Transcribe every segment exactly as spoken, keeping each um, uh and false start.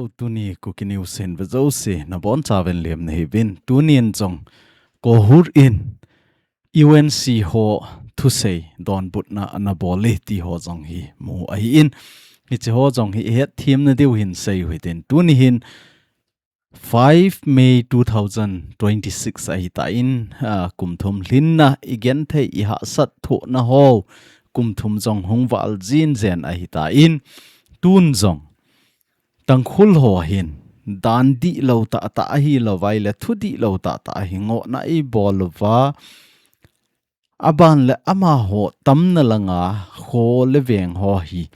Tuni Kuki News hin vejouse nabonchauvin lemna hiuvin, tunin jong KOHUR in U N C ho thusei donbutna anabol e ti ho jong hi mu ahin, hiche ho jong hi ihet themna diu hin seiu hitin, tuni hin five May two thousand twenty-six ahitan, a, kum thum lhinna igenthei ihahsat thohna ho kum thum jong hung val jinjen ahitan, tun jong Tangkhul ho hin dan dihlou tahtah ahilouvai le thu dihlou tahtah ahi ngohna ibol uva, aban le amaho tamna langa kho le veng ho hi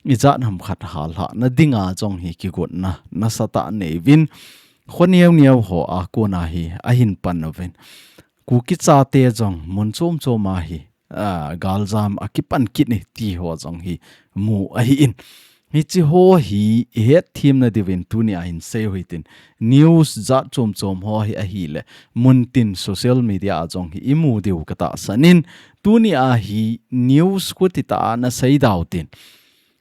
ijat ham khat hallhahna dinga jong hi kigotna nasatah neiyuvin, kho neo neo ho a kona hi ahin pan uvin, Kuki chate jong mun chom chom a hi, a, galjam akipan kit e ti ho jong hi mu ahin, hiche ho hi ihet themna diuvin tunia hin seiu hitin, news jat chom chom ho hi ahile muntin social media a jong hi imu diu katahsan in, tunia hi news khuti tah a nasei dautin,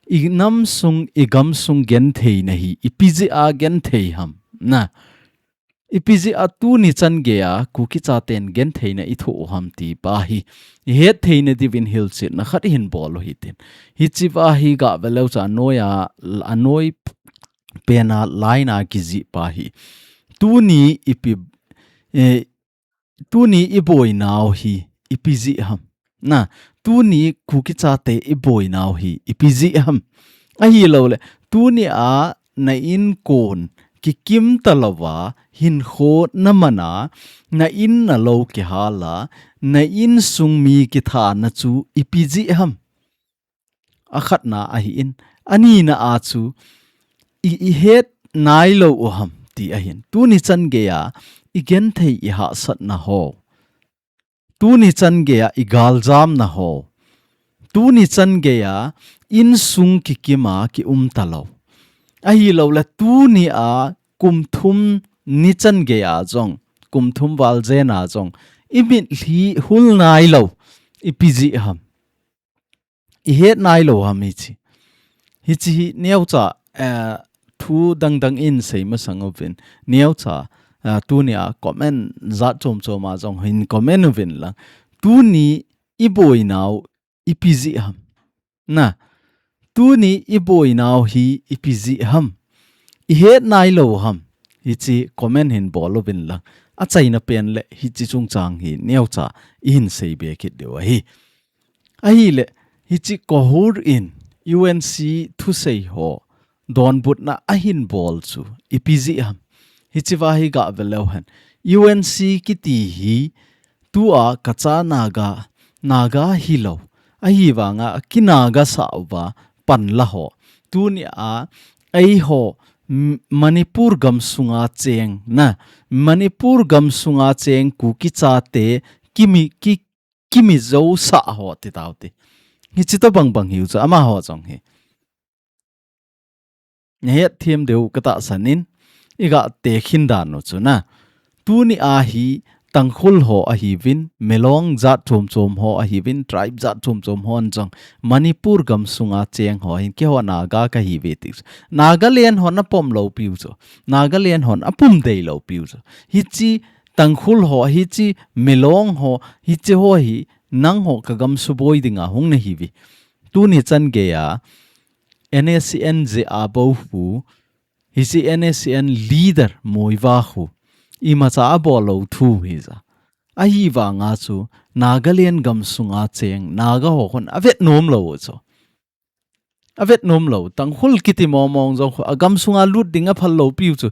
inam sung igam sung gentheina hi ipi jeh a genthei ham, na, ipi jeh a tuni chan geiya Kuki chaten gentheina ithoh u ham ti pa hi ihet theina diuvin hilchetna khat ihin bol u hitin, hiche va hi gah ve leu chun anoiya, anoi pena line a kijih pa hi, tuni ipi, eh, tuni iboinau hi ipi jeh ham, na, tuni Kuki chate iboinau hi ipi jeh ham, ahilouleh tunia na inkon kikim talouva hinkho naman a, na in na lou kihal a, na insung mi kithana chu ipi jeh ham, akhatna ahin, anina a chu i, ihet nailou u ham ti ahin, tuni chan geiya igenthei ihahsatna ho, tuni chan geiya igaljamna ho, tuni chan geiya insung kikima kium talou, ahilouleh tunia kum thum ni chan geiya jong, kum thum val jena jong imitlhi hul nailou ipi jeh ham, ihet nailou ham hiche. Hiche hi neocha, eh, thu dang dang in sei masang uvin, neocha, eh, tunia comment jat chom chom a jong hin comment uvin lang, tuni iboinau ipi jeh ham, na, tuni iboinau hi ipi jeh ham, ihet nailou ham, hiche comment hin bol uvin lang, achaina pen le hiche chungchang hi neocha ihin seibe kit diu ahi. Ahile, hiche KOHUR in U N C thusei ho donbutna ahin bol chu ipi jeh ham, hiche va hi gah ve leu hen, U N C kiti hi tua kacha Naga, Naga hilou, ahivanga kinaga sah uva panla ho, tunia eiho, M-, Manipur gamsunga cheng, na, Manipur gamsunga cheng Kuki chate kimi, ki, kimi jousah ho ti taute. Hiche tobang bang hiu chu amaho jong hi nahet them diu katahsan in, igah tekhin dan u chu, na, tunia hi Tangkhul ho ahiuvin, Milong jat chom chom ho ahiuvin, tribe jat chom chom hon jong Manipur gamsunga cheng ho hin keiho Naga kahiuve ti chu, Nagaland hon apom lou piu chu, Nagaland hon apum deilou piu chu, hiche Tangkhul ho, hiche Milong ho, hiche ho hi nangho kagam suboi dinga hung nahiuve. Tuni chan geiya N S C N jeh a bou hu, hiche N S C N leader Muivah hu imacha abol lou thu hija, ahivanga chu Nagaland gamsunga cheng Naga ho khun avet nom lou chu, avet nom lou, Tangkhul kiti mong mong jong khu agamsunga lut ding aphal lou piu chu,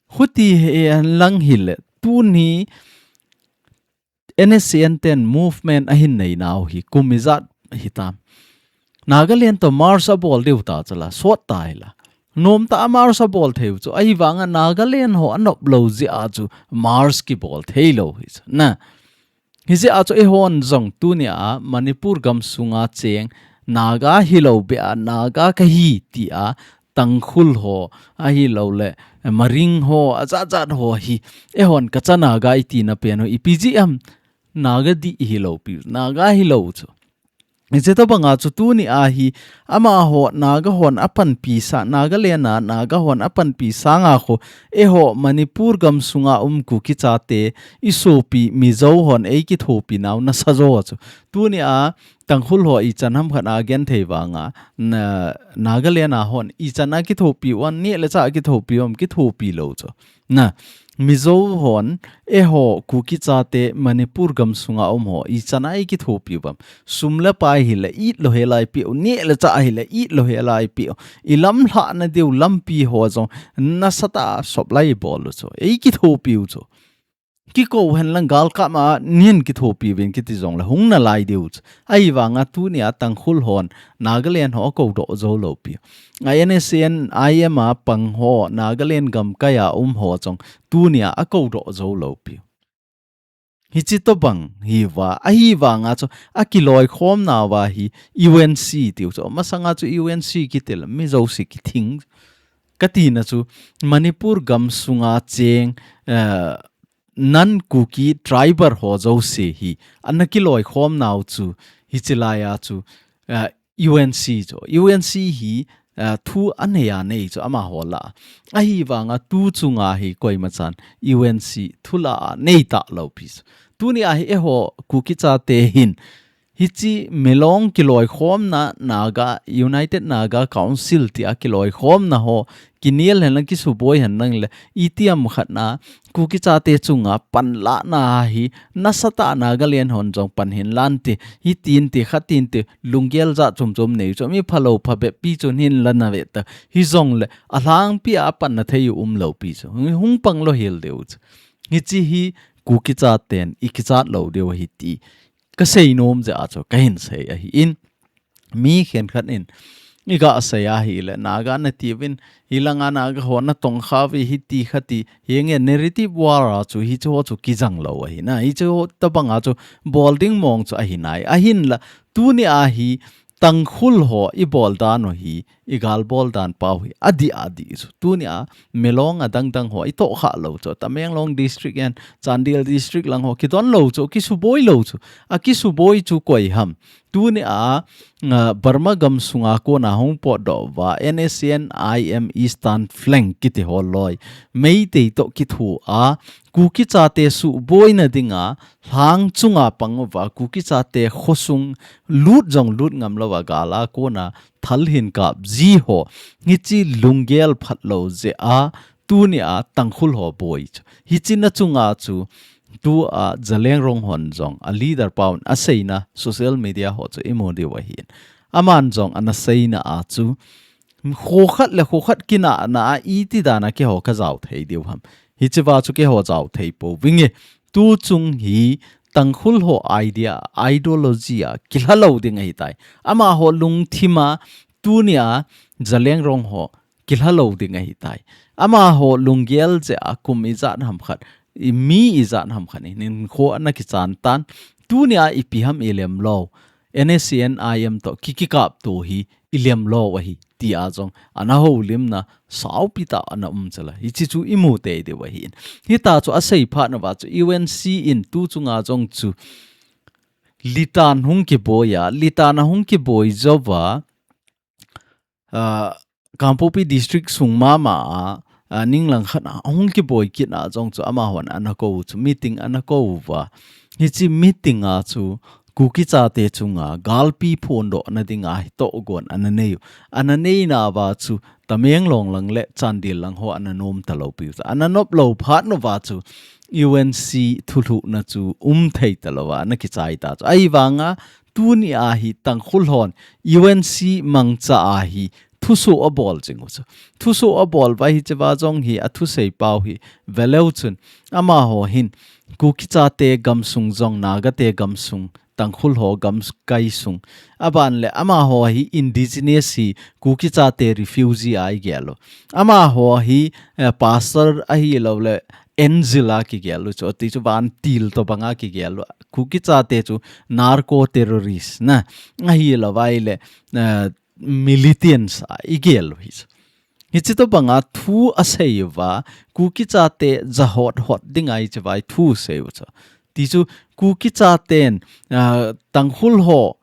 khuti hi ahin lang hile, tuni N S C N ten movement ahin neinau hi kum ijat hitam? Nagaland toh march abol diu ta chula, sot ta hila. Nomtah a march abol theiu chu, ahivanga Nagaland ho anop lou jeh a chu march kibol theilou hi chu, na. Hijeh a chu eihon jong tunia Manipur gamsunga cheng Naga hilou beh a Naga kahi tia Tangkhul ho, ahilouleh Maring ho, ajat jat ho hi eihon kacha Naga itina pen u ipi jeh ham, Naga dih hilou piu, Naga hilou chu. Hiche tobanga chu tuni a hi amaho Naga hon apanpi sa, Nagaland a Naga hon apanpi sanga khu eiho Manipur gamsunga um Kuki chate isopi Mizo hon eikithopi nau nasa jo chu. Tuni a Tangkhul ho ichan ham khat a genthei vanga na, Nagaland a hon ichan a kithopi uvam, neh le chah kithopi uvam, kithopi lou chu. Na, Mizo hon, eiho Kuki chate Manipur gamsunga um ho ichan a eikithopi uvam. Sum le pai hile it lou helai piu, neh le chah hile it lou helai piu. Ilamlhahna diu lampi ho jong nasatah a supply bol u chu. Eikithopi u chu. Kikou hen lang galkap a nin kithopi uvin kiti jongle hung nalai diu chu. Ahivanga tuni a Tangkhul hon Nagaland ho akou doh jou lou piu. A N S C N I M a pang ho Nagaland gamkai a um ho jong tuni a akou doh jou lou piu. Hiche tobang hiuva, ahivanga chu akiloikhomna uva hi U N C tiu chu. Masanga chu U N C kiti le Mizo se kithing. Katina chu Manipur gamsunga cheng, eh, non Kuki tribal ho jouse hi ana kiloikhom nau chu hiche laia chu, eh, U N C chu. U N C hi, eh, thu anei a nei chu amaho lah a. Ahivanga tu chunga hi koima chan U N C thu lah a nei talou pi chu. Tuni a hi eiho Kuki chate hin hiche Milong kiloikhomna Naga, United Naga Council tia kiloikhomna ho kinel hen lang kisuboi hen lang le itiham khat na Kuki chate chunga panlahna hi nasatah Nagaland hon jong pan hin lante, hitin te, khatin te, lunggel jat chom chom nei chu mi phalou phabep pi chun hin la nave ta. Hijongle alhangpi a panna thei u umlou pi chu. Hung pang lou hel diu chu. Hiche hi Kuki chaten ikichat lou diu ahi ti kasei nom jeh a chu kahin sei ahin. Mi khenkhat in iga sei ahile Naga nati uvin, hilanga Naga ho natong kha uve hiti khati, hinge narrative war a chu hiche ho chu kijang lou ahi na, hiche ho tobanga chu bol ding mong chu ahi nai. Ahinla tuni a hi Tangkhul ho ibol dan u hi, igal bol dan pau hi adih adih chu. Tuni a Milong adang dang ho itoh kha lou chu. Tamenglong district and Chandel district lang ho kidon lou chu, kisuboi lou chu. Akisuboi chu koi ham. Tuni a, ah, Burma gamsunga kona hung potdoh uva, N S C N I M Eastern Flank kiti ho loi Meitei toh kithu a, Kuki chate suhboina dinga, lhang chunga pang uva, Kuki chate khosung lut jong lut ngam louva, gala kona thal hin kap ji ho. Hiche lunggel phat lou jeh a, tuni a Tangkhul ho boi chu. Hiche na chunga chu, tu a Zeliangrong hon jong, a leader paun, aseina social media ho chu imu diu ahin. Aman jong ana seina a chu, kho khat le kho khat kinahna a iti dan a keiho kajao thei diu ham. Hicheva chu keiho jao thei pouvinge. Tu chung hi Tangkhul ho idea, ideology a kilha lou ding ahitai. Amaho lungthim a tuni a Zeliangrong ho kilha lou ding ahitai. Amaho lunggel jeh a kum ijat ham khat, i mi ijat ham khat in hinkho ana kichan tan. Tuni a ipi ham ilem lou. N S C N I M toh ki, kikap to hi ilem lou ahi. Tia jong ana houlimna saupi tah ana um chu la. Hiche chu imu tei diu ahin. Hita chu asei phat nauva chu U N C in tu chunga jong chu litan hung kiboi a, litan ahung kiboi jouva, ah, Kangpokpi district sung mama a, ah, ninglang khat a hung kiboi kit a jong chu amahon ana kou chu meeting ana kou uva. Hiche meeting a chu Kuki chate chunga galpi phondohna dinga hi tohgon ana nei u. Ana neina uva chu Tamenglong lang le Chandel lang ho ana nom talou piu chu. Ana nop lou phat nauva chu U N C thulhuhna chu um thei talou a ana kichai ta chu. Ahivanga tuni a hi Tangkhul hon U N C mangcha a hi thusoh abol jing u chu. Thusoh abol uva hicheva jong hi athusei pau hi veleu chun. Amaho hin Kuki chate gamsung jong Naga te gamsung, Tangkhul ho gamkai sung. Aban le amaho hi indigenous hi Kuki chate refugee a igel u. Amaho hi, eh, pastor ahilou le angel a kigel u chu. Ti chu vantil tobang a kigel u. Kuki chate chu narco terrorist na. Ahilou vai le, eh, militants a igel u hi chu. Hiche tobanga thu asei uva, Kuki chate jahot hot dinga hicheva thu asei u chu. Ti chu Kuki chaten, ah, Tangkhul ho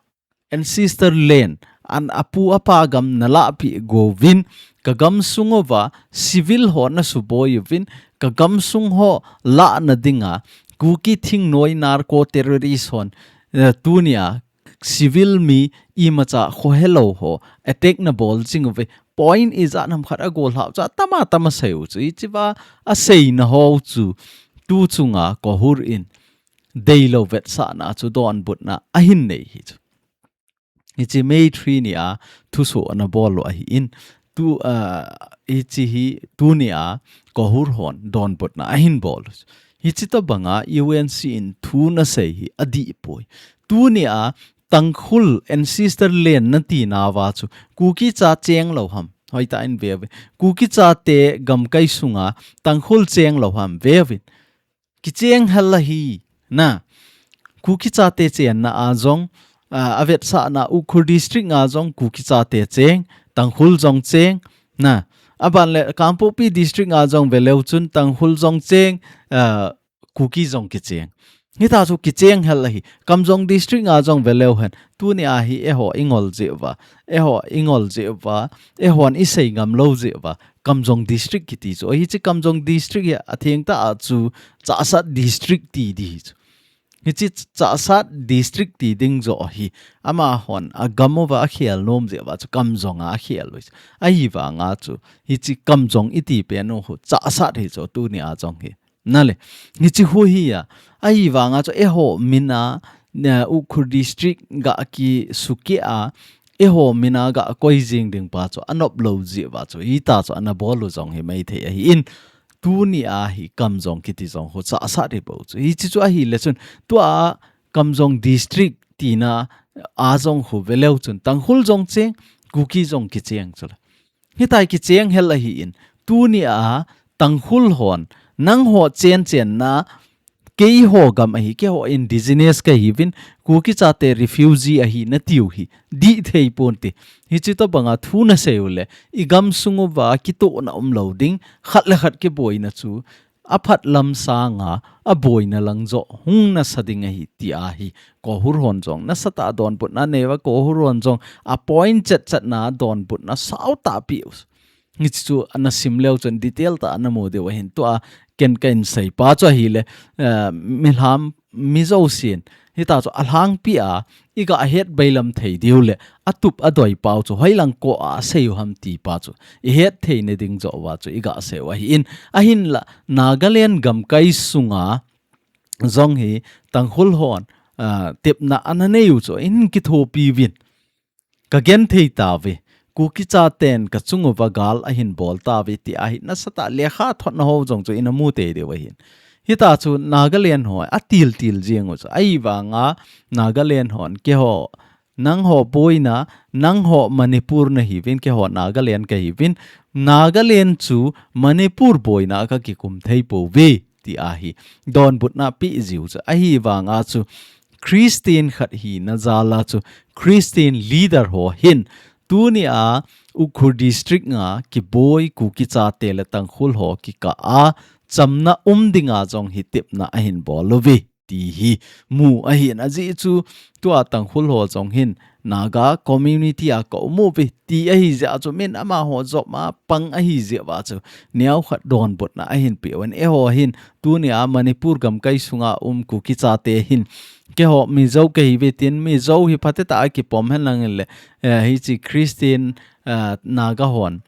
ancestor land, an apu apa gam nalahpeh uvin, kagam sung uva civil ho nasuboi uvin, kagam sung ho lahna dinga Kuki thingnoi narco terrorist hon, eh, tunia civil mi imacha khohelou ho attack nabol jing uve. Point ijat ham khat agol hau chu atama tama asei u chu. Hichea aseina ho chu tu chunga KOHUR in deilou vetsahna chu donbutna ahin nei hi chu. Hiche May three nia thuso anabol u ahin, tu, ah, hiche hi tunia KOHUR hon donbutna ahin bol u. Hiche tobanga U N C in thu nasei hi adih poi. Tunia Tangkhul ancestor land nati nauva chu Kuki cha cheng lou ham? Hoitah in ve uve. Kuki chate gamkai sunga Tangkhul cheng lou ham? Ve uvin. Kicheng hel ahi, na. Kuki chate chenna a jong, ah, avetsahna Ukhrul district a jong Kuki chate cheng, Tangkhul jong cheng, na. Aban le Kangpokpi district a jong veleu chun Tangkhul jong cheng, ah, Kuki jong kicheng. Hita chu kicheng hel ahi. Kamjong district a jong veleu hen. Tunia hi eiho ingol jeh uva, eiho ingol jeh uva, eihon isei ngam lou jeh uva Kamjong district kiti chu. Hiche Kamjong district hi athengtah a chu Chassad district ti ding hi chu. Hiche Chassad district ti ding joh hi amahon agam uva akhel nom jeh uva chu Kamjong a akhel u hi chu. Ahivanga chu hiche Kamjong iti pen u khu Chassad hi chu tunia jong hi. Nale, hiche khu hi a, ahivanga chu eiho mina, eh, Ukhrul district ga kisukeh a, eiho mina ga koi jing ding pa chu anop lou jeh uva chu, hita chu anabol u jong hi maithei ahin, tunia hi Kamjong kiti jong khu Chassad hi bou chu. Hiche chu ahile chun, tua Kamjong district tina a jong khu veleu chun, Tangkhul jong cheng, Kuki jong kicheng chule. Hitia kicheng hel ahin, tunia Tangkhul hon, nangho chen chenna, keiho gam ahi, keiho indigenous kahiuvin, Kuki chate refugee ahi natiu hi, dih thei ponte. Hiche tobanga thu nasei u le, igam sung uva kitohna um lou ding, khat le khat kiboina chu, aphat lam sanga, aboina lang joh, hung nasa ding ahi, tia hi, KOHUR hon jong, nasatah a donbutna anei uva, KOHUR hon jong, a point chet chetna donbutna sao tahpi u. Hiche chu ana sim leu chun detail tah a namu diu ahin tua ken kahin sei pa chu ahile, eh, mihem mi jousen. Hita chu alhangpi a, iga het bailam thei diu le, atup adoi pau chu hoilang koma asei u ham ti pa chu. Ihet theina ding joh uva chu iga sei u ahin. Ahinla, Nagaland gamkai sunga jong hi Tangkhul hon, ah, tepna ana nei u chu in kithopi uvin. Kagenthei tauve. Kuki chaten kachung uva gal ahin bol tauve tia hi nasatah a lekha thotna ho jong chu ina mu tei diu ahin. Hita chu Nagaland ho atil til jing u chu. Ahivanga Nagaland hon keiho nangho boina, nangho Manipur nahiuvin, keiho Nagaland kahiuvin. Nagaland chu Manipur boina a kakikum thei pouve, tia hi donbutna pe jiu chu. Ahivanga chu Christian khat hina jal a chu Christian leader ho hin tunia Ukhrul district a kiboi Kuki chate le Tangkhul ho kikah a chamna um dinga jong hi tepna ahin bol uve ti hi mu ahin ajeh chu tua Tangkhul ho jong hin Naga community a ka um uve ti ahi jeh a chu min amaho jop a pang ahi jeh uva chu neokhat donbutna ahin pe uvin eiho hin tunia Manipur gamkai sunga um Kuki chate hin keiho Mizo kahiuve tin Mizo hi phatetah a kipom henlang le, eh, hiche Christian, eh, Naga hon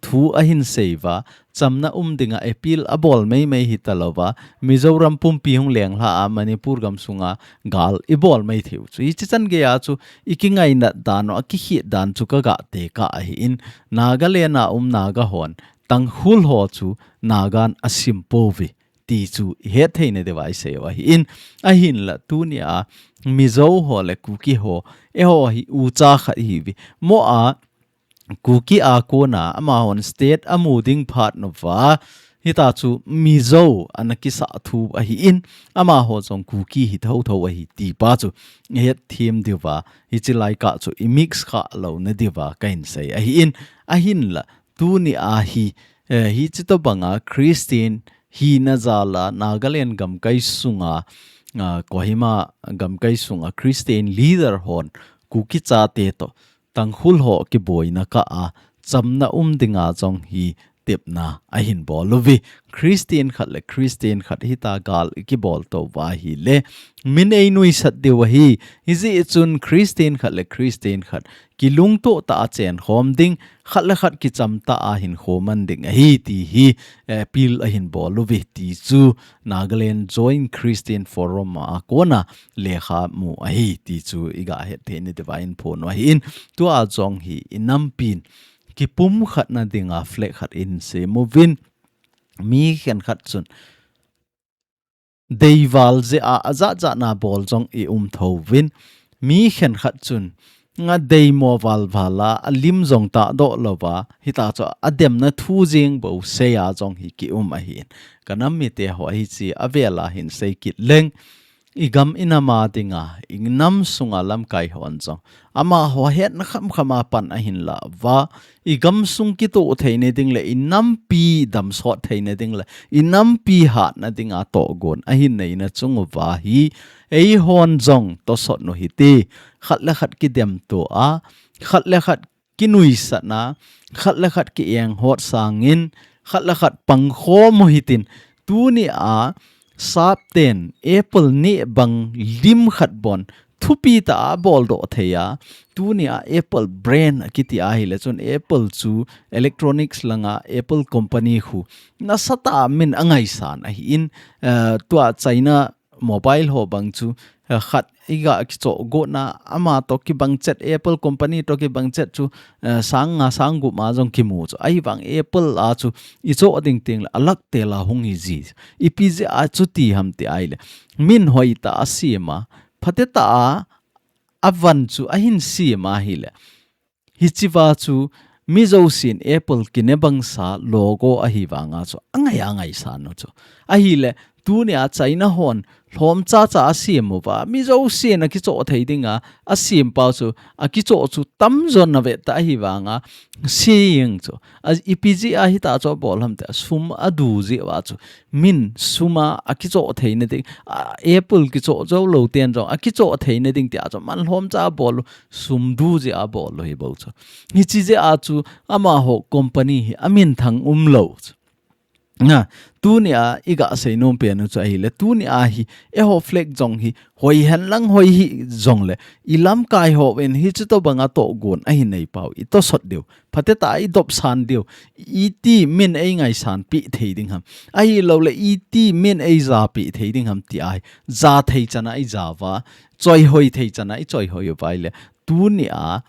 thu ahin sei uva, chamna um dinga appeal abol maimai hita louva, Mizoram pumpi hung lenglha a Manipur gam sunga gal ibol mai thei u chu. Hiche chan geiya chu ikingainat dan u, akikhet dan chu kaga tekah ahin, Nagaland a um Naga hon, Tangkhul ho chu Nagan asim pouve ti chu ihet theina diuva isei u ahin, ahinla tunia Mizo ho le Kuki ho, eiho hi ucha khat ihiuve. Mo a Kuki a kona amahon state amu ding phat nauva, hita chu Mizo ana kisah thu ahin, amaho jong Kuki hi thotho ahi ti pa chu ihet them diuva, hiche lai kah chu imix kha louna diuva kahin sei ahin, ahinla tunia hi, eh, hiche tobanga Christian hina jal a Nagaland gamkai sunga, ah, Kohima gamkai sunga Christian leader hon Kuki chate toh Tangkhul ho kiboina kah a chamna um dinga jong hi tepna ahin bol uve. Christian khat le Christian khat hita gal kibol tou va ahile min ei nuisat diu ahi. Hijeh chun Christian khat le Christian khat kilungto tah a chen khom ding, khat le khat kicham tah a hin khoman ding ahi ti hi, eh, appeal ahin bol uve ti chu Nagaland Joint Christian Forum a kona lekha mu ahi ti chu i ga het thei na diuva in phon u ahin, tua jong hi i nampin kipumkhatna dinga flag khat in sem uvin, mi khenkhat chun deival jeh a ajat jat na bol jong i um tho uvin, mi khenkhat chun nga deimo valval a, a lim jong tahdoh louva, hita chu a demna thu jeng bou sei a jong hi ki um ahin. Ka nam mite ho hiche avel a hin sei kit leng, i gam i nam a dinga, i nam sunga lamkai hon jong amaho hetna khamkham a pan ahin la uva, i gamsung kitoh theina ding le i nampi damsot theina ding le i nampi hatna dinga tohgon ahin neina chung uva hi eihon jong tosot u hite. Khat le khat kidemto a, khat le khat kinuisat na, khat le khat ki-enghot sangin, khat le khat pangkhom u hitin, tuni a sapten apple neh bang lim khat bon thupi tah a boldoh thei a, tuni a Apple brand akiti ahile chun Apple chu electronics langa Apple company khu nasatah a min angaisan ahin, eh, tua China mobile ho bang chu, eh, khat i ga kichoh got na ama toh kibang chet, Apple company toh kibang chet chu, eh, sang nga sang gup ma jong kimu chu. Ahivang Apple a chu i choh ding teng le alak tel a hung hi ji. Ipi jeh a chuti ham ti ahile, min hoitah a sem a, phatetah a, a van chu ahin sem ahile, hichea chu mi jousen Apple kine bangsa logo ahivanga chu angai angaisan u chu. Ahile, tuni a China hon lhomcha cha asem uva, mi jousen akichoh thei dinga asem pau chu, akichoh chu tamjon na vetah ahivanga, seng chu. A, ipi jeh a hita chu abol ham ti a, sum adu jeh uva chu. Min sum a akichoh theina ding, a, Apple kichoh jou lou ten jong akichoh theina ding ti a chu, man lhomcha abol u, sum du jeh a abol u hi bou chu. Hiche jeh a chu amaho company hi amin thang um lou chu. Na, tuni a i ga seinom pen u chu ahile, tuni a hi eiho flag jong hi hoi hen lang hoi hih jongle, i lamkai hon hiche tobanga tohgon ahin nei pau i tosot diu, phatetah a i dopsan diu, iti min ei ngaisan peh thei ding ham, ahilouleh iti min ei ja peh thei ding ham ti a hi, ja thei chan a i ja uva, choihoi thei chan a i choihoi uva ahile, tuni a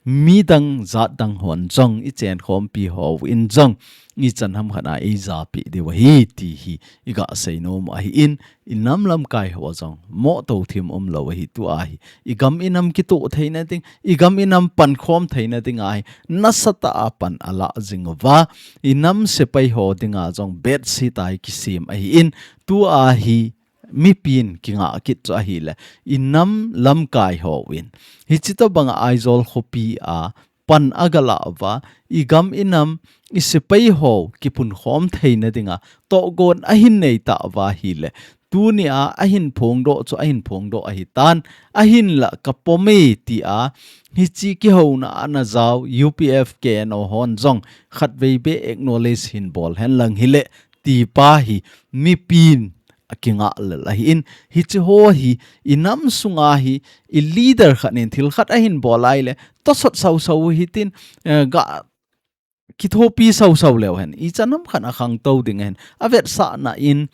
midang jatdang hon jong i chenkhompi hon jong ichan ham khat a ei ja peh diu ahi ti hi i ga seinom u ahin, i nam lamkai ho jong moh tou thim um lou ahi. Tua hi i gam i nam kitoh theina ding, i gam i nam pankhom theina ding a hi nasatah a pan ala jing uva, i nam sepai ho dinga jong bedsheet a hi kisem ahin, tua hi mipin kingah kit chu ahile, i nam lamkai hon hiche tobanga Aizawl khopi a pan aga la uva, i gam i nam i sepai ho kipunkhom theina dinga tohgon ahin nei tauva ahile, tuni a ahin phongdoh chu ahin phongdoh ahitan, ahinla ka pom e ti a, hiche kihouna ana jao U P F K N O hon jong khatvei beh acknowledge hin bol hen lang hile, ti pa hi mipin akingah lel ahin, hiche ho hi i nam sunga hi i leader khat in thil khat ahin bol ahile, tosot sau sau hitin, eh, ga kithopi sau sau leu hen, ichan ham khat a khangtou ding ahin, avetsahna in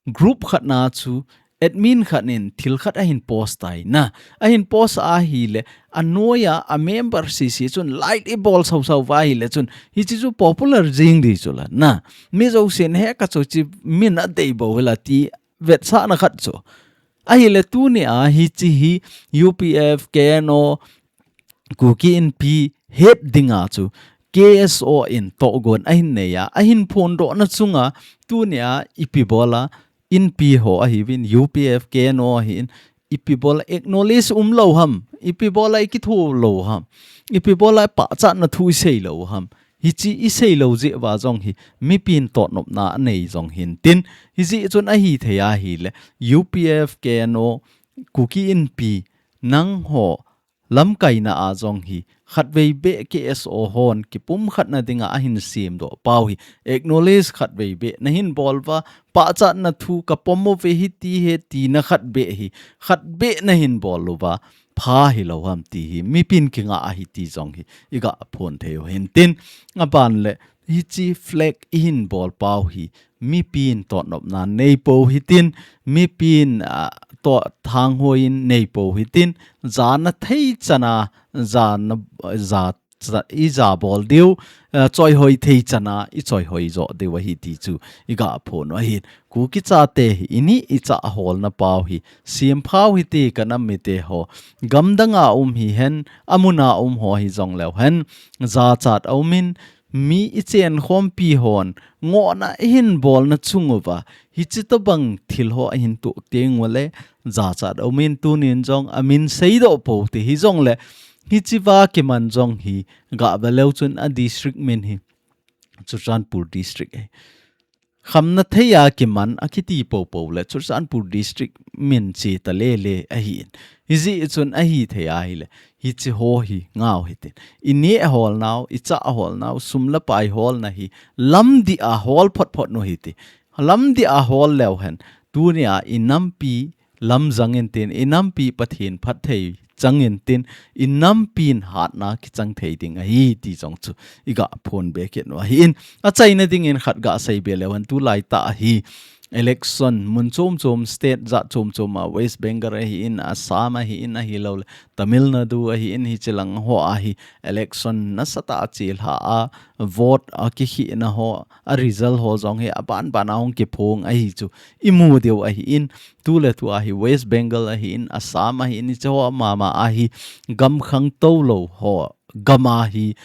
group khat na chu admin khat in thil khat ahin post tai na, ahin post ahile, anoiya a member sese chun like i bol sau sau uva ahile chun, hiche chu popular jing ding chu la na. Mi jousen he ka chu chi min adei bou hila ti vetsahna khat chu. Ahile tuni a hiche hi U P F, K N O, Kuki Inpi het dinga chu K S O in tohgon ahin nei a, ahin phondohna chunga tuni a ipi bola Inpi ho ahiuvin, U P F, K N O ahin, ipi bola acknowledge um lou ham, ipi bola i kitho lou ham, ipi bola pachatna thu i sei lou ham. Hiche i sei lou jeh uva jong hi mipin totnopna anei jong hintin, hijeh chun ahithei ahile, U P F, K N O, Kuki Inpi, nangho lamkaina a jong hi khatvei beh K S O hon kipumkhatna dinga ahin semdoh pau hi acknowledge khatvei beh nahin bol uva, pachatna thu kapom uve hiti he tina khat beh hi, khat beh nahin bol uva, pha hilou ham ti hi mipin kinga ahi ti jong hi iga phon thei u hintin, aban le hiche flag ihin bol pau hi mipin totnopna neipou hitin, mipin, ah, to thanghoiyin neipou hitin, jana thei chana, jana, ja, ja, ija bol diu, ah, choihoi thei chana, ichoihoi jo diu ahi ti chu iga phon u ahin. Kuki chate hi ini icha holna pau hi, semphau hite kanam mite ho. Gamdanga um hihen, amuna um ho hijong leu hen, jachat a umin, mi ichenkhompi hon, ngohna ihin bolna chung uva, hiche tobang thil ho ahin tuh teng ule, jachat a umin tunin jong amin seidoh pou te hijong le, hichea kiman jong hi, gave leu chun a district min hi, Churachandpur district ahi. Khamna thei a kiman akiti poupou le Churachandpur district min che ta lele ahin. Hijeh chun ahithei ahile, hiche ho hi ngau hitin. Ineh holnau, icha holnau, sum le pai holna hi, lamdih a hol photphot u hite. Lamdih a hol leu hen, tunia inampi lam jangin tin, inampi Pathen phatthei changin tin, inampin hatna kichang thei ding ahi ti jong chu iga phonbe kit u ahin. Achaina dingin khat gaseibe leu hen, tulai tah hi election mun chom chom, state jat chom chom a, West Bengal ahin, Assam ahin, ahilou le Tamil Nadu ahin, hiche lang ho a hi election nasatah a chelha a, vote akikhehna ho, a result ho jong hi aban ban a hung kiphong ahi chu imu diu ahin, tuletu a hi West Bengal ahin, Assam ahin, hiche ho mama a hi gam khangtou lou ho gam a hi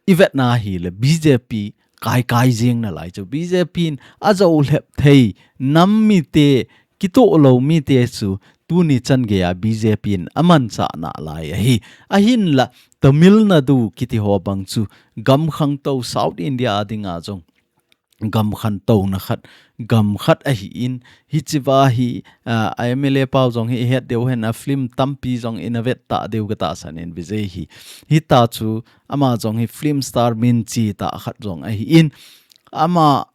ivetna ahile B J P kaikai jeng nalai chu, B J P in ajo lhep thei, nam mite, kitoh lou mite chu tuni chan geiya B J P in amanchah nalai ahi. Ahinla Tamil Nadu kiti ho bang chu gam khangtou, South India a dinga jong gam khantouna khat, gam khat ahin, hichea hi, ah, a M L A pau jong hi ihet diu hen, a film tampi jong ina vet ta diu katahsan in, Vijay hi. Hita chu ama jong hi film star min chetah khat jong ahin, ama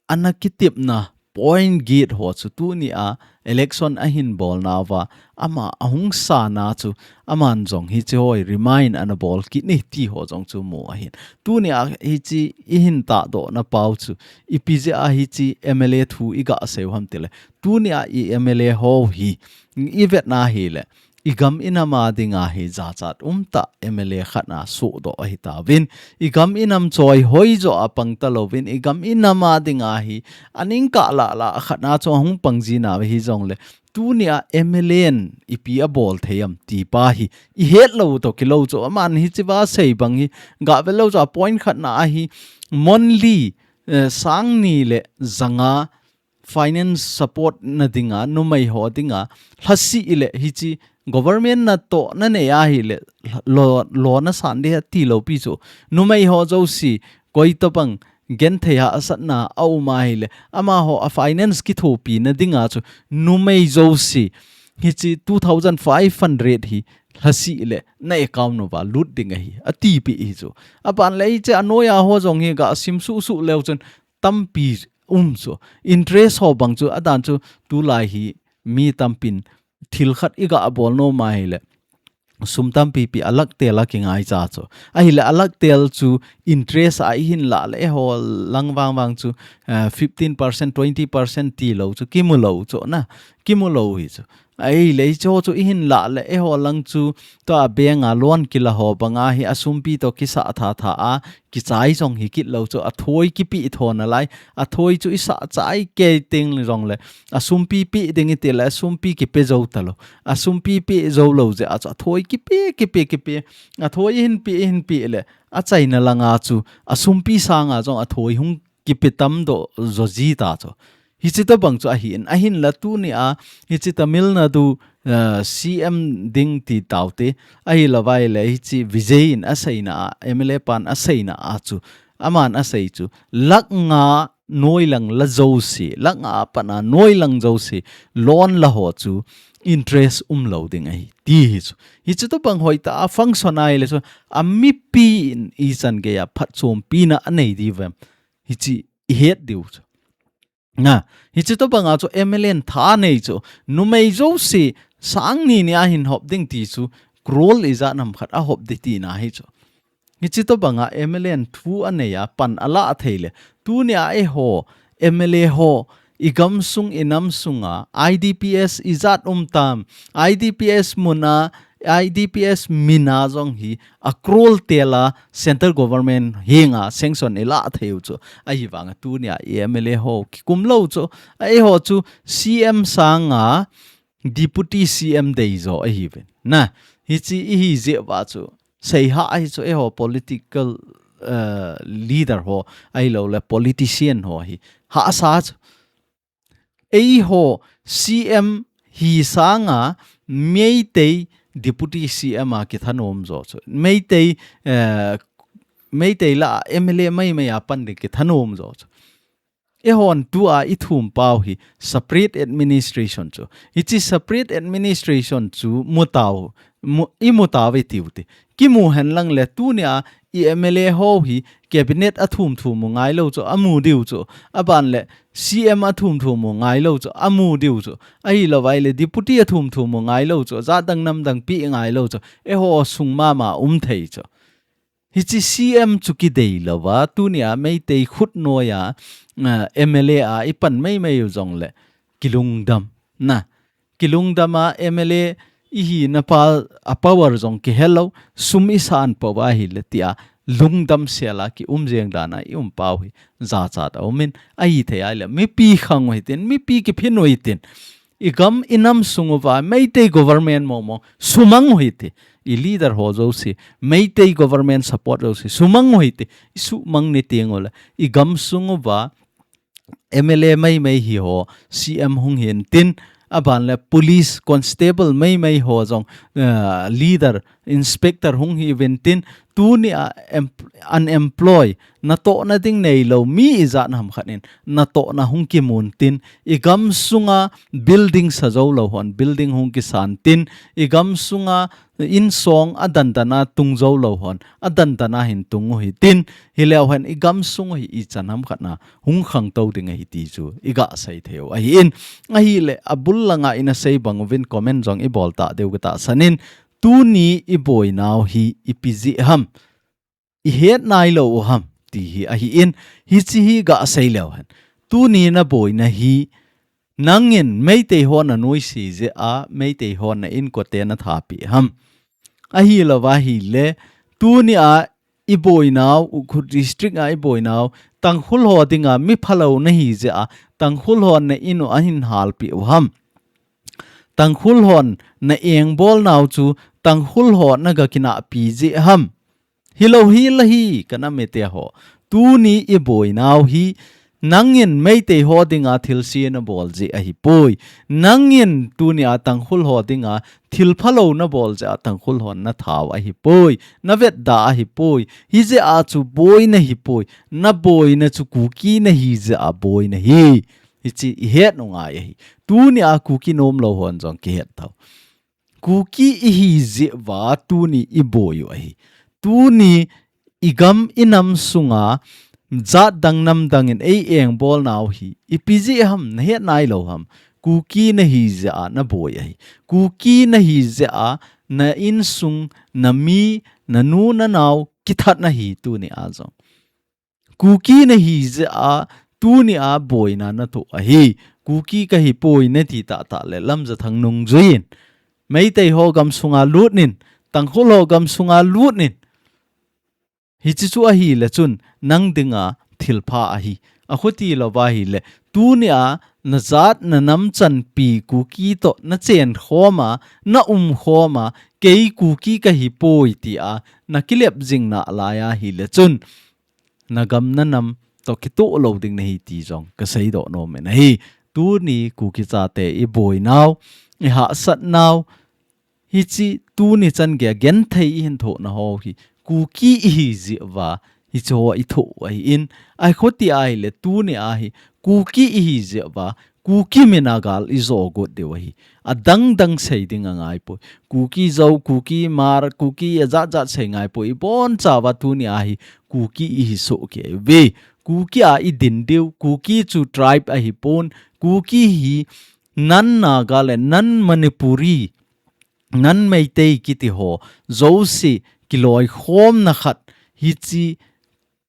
ana kitepna point get ho chu tunia election ahin bolnauva, ama ahung sana chu, aman jong hiche ho hi remind ana bol kit e ti ho jong chu mu ahin. Tunia hiche ihin tahdohna pau chu, ipi jeh a hiche M L A thu iga seiu ham tile, tunia i M L A ho hi ivetna ahile, igam inam a dinga hi jachat umtah M L A khat na sohdoh ahitauvin, igam inam choihoi jo a pang talouvin, igam inam a dinga hi aning kah lah lah khat na chu ahung pang jinau hijongle, tunia M L A in ipi abol thei am ti pa hi ihet lou toh kilou chu, aman hichea sei bang hi gave lou chu, a point khat na a hi monthly, eh, sang ni le janga finance support na dinga, numei ho dinga, lhasih le hiche government na toh nanei ahile, lo, lo nasan ding ahi tilou pi chu, numei ho jouse, koi tobang genthei hahsatna aum ahile, amaho a finance kithopi na dinga chu, numei jouse, hiche two thousand five hundred hi lhasih le na account uva lut ding ahi, atipeh hi chu. Aban le hiche anoiya ho jong hi gasim suhsuh leu chun tampi um chu. Interest ho bang chu, adan chu tulai hi mi tampin thil khat iga bol nom ahile, sum tampipi a lakh tel a kingaicha chu. Ahile a lakh tel chu interest a ihin lah le eiho lang vangvang chu, eh, fifteen percent, twenty percent tilou chu, kimu lou chu na, kimu lou hi chu. Ahile hiche ho chu ihin lah le eiho lang chu, tua bank a loan kila ho banga hi asumpi toh kisah thatha a, kichai jong hi kit lou chu, athoi kipeh tho nalai, athoi chu isah chai kei teng jongle, asumpi peh ding iti le, asumpi kipe jou talou, asumpi peh jou lou jeh a chu, athoi kipe, kipe, kipe, athoi ihin pe, ihin pe le, achaina langa chu, asumpi sanga jong athoi hung kipe tamdoh jo ji ta chu. Hiche tobang chu ahin, ahinla tunia, hiche Tamil Nadu, eh, C M ding ti taute, ahilouvai le, hiche Vijay in aseina a, M L A pan aseina a chu, aman asei chu, lakh nga noilang la jouse, la nga a pat a noilang jouse, loan la ho chu interest umlou ding ahi, ti hi chu. Hichu tobang hoitah a function ahile chu, a mipi in ichan gei a phatchompi na anei diu vem. Hichi ihet diu chu. Na, hichi tobang a chu M L A in tha nei chu, numei jouse, sang ni ni a hin hop ding ti chu, crore ijat ham khat a hop ding tina hi chu. Hichi tobang a M L A in thu anei a, pan ala thei le. Tunia eiho, M L A ho, i gamsung, i namsung a, I D P S ijat um tam, I D P S mun a, I D P S min a jong hi, a crore tel a, central government henga sanction ila thei u chu. Ahivang a tunia i M L A ho, kikum lou chu. Eiho chu C M sang a, Deputy C M dei jo ahi uvin. Na, hichi ihi jeh uva chu. Seiha ahi chu eiho political, eh, leader ho, ahilou le politician ho hi. Hahsa chu. Eiho C M hi sang a Meitei Deputy C M a kithanom jo chu. Meitei, eh, Meitei la M L A maimai a pan ding kithanom jo chu. Eihon tua i thum pau hi separate administration chu. Hichi separate administration chu mu tau, mu, i mu tau ve tiu te. Kimu hen lang le tunia i M L A ho hi cabinet a thum thum u ngai lou chu, a mu diu chu. A ban le C M a thum thum u ngai lou chu, a mu diu chu. Ahilou vai le deputy a thum thum u ngai lou chu, jat dang nam dang pi ngai lou chu. Eiho sung mama um thei chu. Hichi C M chu kidei lou va, tunia Meitei khut noi a, ah, M L A a i pan maimai u jong le, kilungdam. Na, kilungdam a M L A ihi na pa a power jong kihel lou, sum i san pau va hi le tia, lungdam sel a ki um jeng dan a i um pau hi, jachat a um in, ahi thei a le, mipi khang u hitin, mipi kiphin u hitin. I gam i nam sung uva Meitei government momo sumang u hite. I leader ho jouse Meitei government support jouse sumang u hite. I sumang ni teng ule i gam sung uva M L A maimai hi ho C M hung hin tin, aban le police constable maimai ho jong, eh, leader inspector hung hi uvin tin, tunia em-, unemployed, natohna ding neilou mi ijat ham khat in natohna hung kimun tin, i gam sunga building sa jou lou hon building hung kisan tin, i gam sunga insong adan dan a tung jou lou hon adan dan a hin tung u hitin, hileu hen i gam sung u hi ichan ham khat na hung khangtou ding ahi ti chu i gasei thei u ahin, ahile abul langa ina sei bang uvin comment jong i bol ta diu ka tahsan in, tuni i boinau hi ipi jeh ham, i het nailou u ham, ti hi ahin, hichi hi gasei leu hen. Tuni na boina hi, nangin Meitei ho na nuisat jeh a, Meitei ho na inkote na thapeh ham. Ahilou va ahile, tunia i boinau, Ukhrul district a i boinau, Tangkhul ho dinga mi phalou na hi jeh a, Tangkhul hon na in u ahin halpeh u ham. Tangkhul hon na engbol nau chu Tangkhul ho na ga kinahpi jeh ham. Hilou hi la hi ka nam mite ho. Tuni i boinau hi nangin Meitei ho dinga thilse na bol jeh ahipoi. Nangin tunia Tangkhul ho dinga thil phalou na bol jeh a Tangkhul hon na thau ahipoi. Na vetda ahipoi. Hijeh a chu boina hipoi. Na boina chu Kuki na hi jeh a boina hi. Hichi i het u ngai ahi. Tunia Kuki nomlou hon jong kihet thou. Kuki ihi jeh uva tuni i boi u ahi. Tuni i gam i nam sunga jat dang nam dang in ei engbol nau hi ipi jeh ham, na het nailou ham. Kuki na hi jeh a na boi ahi. Kuki na hi jeh a na insung, na mi, na nu na nau kithat na hi tunia jong. Kuki na hi jeh a, tunia boina na thoh ahi. Kuki ka hipoi na ti tahtah le Lamjathang nungjui in, Meitei ho gam sunga lut in, Tangkhul ho gam sunga lut in. Hichi chu ahile chun nang dinga thilpha ahi. Akhuti lou va ahile, tunia na jat na nam chanpi Kuki toh na chen khom a, na um khom a, kei Kuki ka hipoi tia na kilep jing nalai ahile chun, na gam na nam toh kitoh lou ding na hi ti jong ka seidoh nom in ahi. Tuni Kuki chate i boinau, i hahsatnau, hichi tuni chan geiya genthei i hin thoh na ho hi Kuki ihi jeh uva hiche ho i thoh u ahi in, ahi khuti ahile tuni ahi, Kuki i hi jeh uva, Kuki min a gal i jo got diu ahi. Adang dang sei ding angai poi. Kuki Zo, Kuki Hmar, Kuki ajat jat sei ngai poi. I boncha uva tuni ahi, Kuki i hi soh kei uve. Kuki a i din diu, Kuki chu tribe ahi pon, Kuki hi non Naga le non Manipuri, non Meitei kiti ho, jouse kiloikhomna khat hiche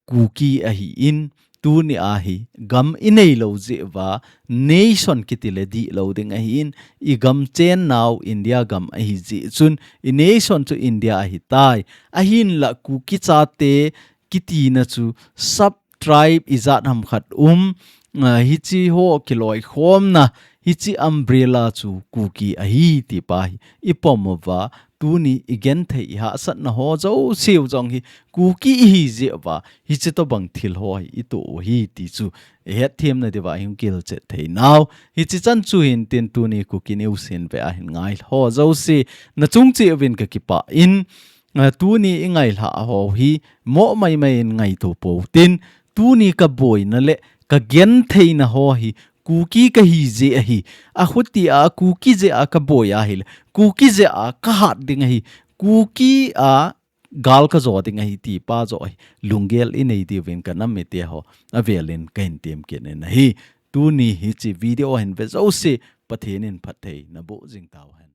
Kuki ahi in, tuni ahi, gam i nei lou jeh uva, nation kiti le dih lou ding ahi in, i gam chen nau India gam ahi jeh chun, i nation chu India ahi tai. Ahinla Kuki chate kitina chu sub tribe ijat ham khat um, ah, hiche ho kiloikhomna, hiche umbrella chu Kuki ahi ti pa hi i pom uva, tuni i genthei i hahsatna ho jouse u jong hi Kuki i hi jeh uva, hiche tobang thil ho hi i toh u ahi ti chu i hetthemna diuva i hung kilchet thei nau. Hiche chan chu hin tin tuni Kuki News hin ve ahin ngai ho jouse, na chung cheh uvin ka kipah in, ah, tuni i ngailhah ho hi mo mai mai in ngaito pou tin, tuni ka boina le ka gentheina ho hi Kuki ka hi jeh ahi. Ahuti a Kuki jeh a ka boi ahile, Kuki jeh a ka hat ding ahi. Kuki a gal ka jo ding ahi ti pa joh hi lunggel i nei diuvin ka nam mite ho avel in ka hin tem kit in ahi. Tuni hiche video hin ve jouse Pathen in phatthei na boh jing tau hen.